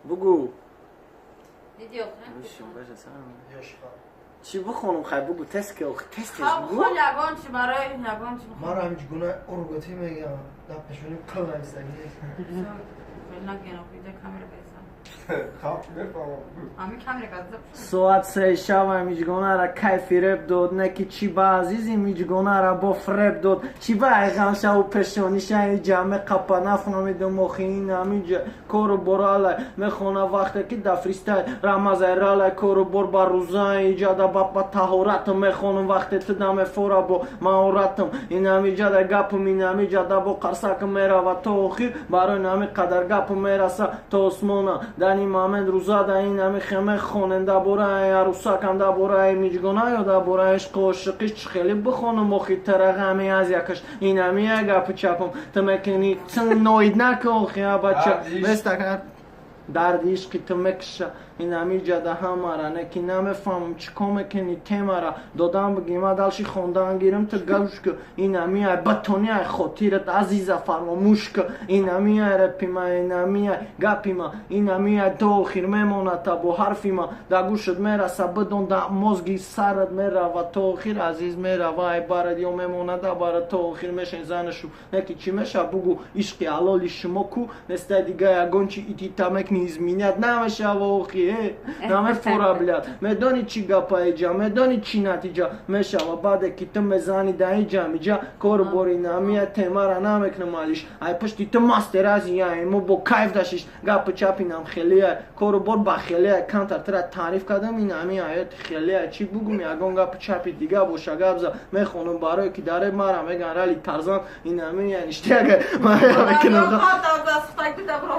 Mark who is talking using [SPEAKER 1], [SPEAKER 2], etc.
[SPEAKER 1] Бугу. Чӣ бихонам? Хай, бугу, тест ки, тест, тез бугу.
[SPEAKER 2] Хон ягон чи, барои ягон чи.
[SPEAKER 3] Мара ҳамин гуна урготӣ мегам, дар пешони қил нависагӣ.
[SPEAKER 1] Соат 3 шава миҷгонара кайфи реп дод, не ки чӣ ба азизи миҷгонара бо фреб дод, чӣ ба айғамшаву пешонишаи ҷамъе қапа нафаҳмидум. Охи, ин ҳамиҷа кору боралай мехона, вақте ки да фристайл рамазай ралай, кору бор ба рӯзаи иҷада ба таҳоратам мехонам, вақте ту дамефора бо маҳоратам. Ин ҳамиҷада гапам, ин ҳамиҷада бо қарсакам мерава то охир, барои ҳами қадар гапам мераса то осмона. Дани момент рӯзада ин ҳами хеме хонем, дар бораи арӯсакам, дар бораи миҷгона ё дар бораи ишқу ошиқиш чӣ хеле бихонам? Охи, тара ғами аз якаш, ин ҳами як гапу чапам ту мекунӣ, ноид нака. Охи, абача местака дарди ишқи ту мекуша, ин ҳамиҷада ҳамара не ки намефаҳмам чӣ кор мекунӣ. Темара додам, бигима далши хондан гирам, ту гӯш ку. Ин ҳами ай батони ай хотират, азиза, фаромӯш ку. Ин ҳами ай репима, ин ҳами ай гапима, ин ҳами ай то охир мемонад, та бо ҳарфима да гӯшат мераса, бидон, да мозги сарат мерава то охир, азиз, мерава ай барад ё мемонада барад, то охир мешен занашу. Не ки чӣ меша, бугу, ишқи ҳалоли шумо ку нестай, дига ягон чи итита мекни, изменять намешава. Охи, намефора, блядь. Медони чӣ гапа иҷа, медони чӣ натиҷа мешава, баъде ки ту мезани да иҷа миҷа. Кору бори намия темара намекунам алиш, ай пушти ту мастер азия мо бо кайф дашиш. Гапу чапинам хелия, кору бор ба хелия, камтар тура таъриф кардам. Ин ҳами ҳаёти хелия, чӣ бугум? Ягон гапу чапи дига боша, гап за, мехонам, барое ки даре мара меган рали тарзан. Ин ҳами ништяга мекунам.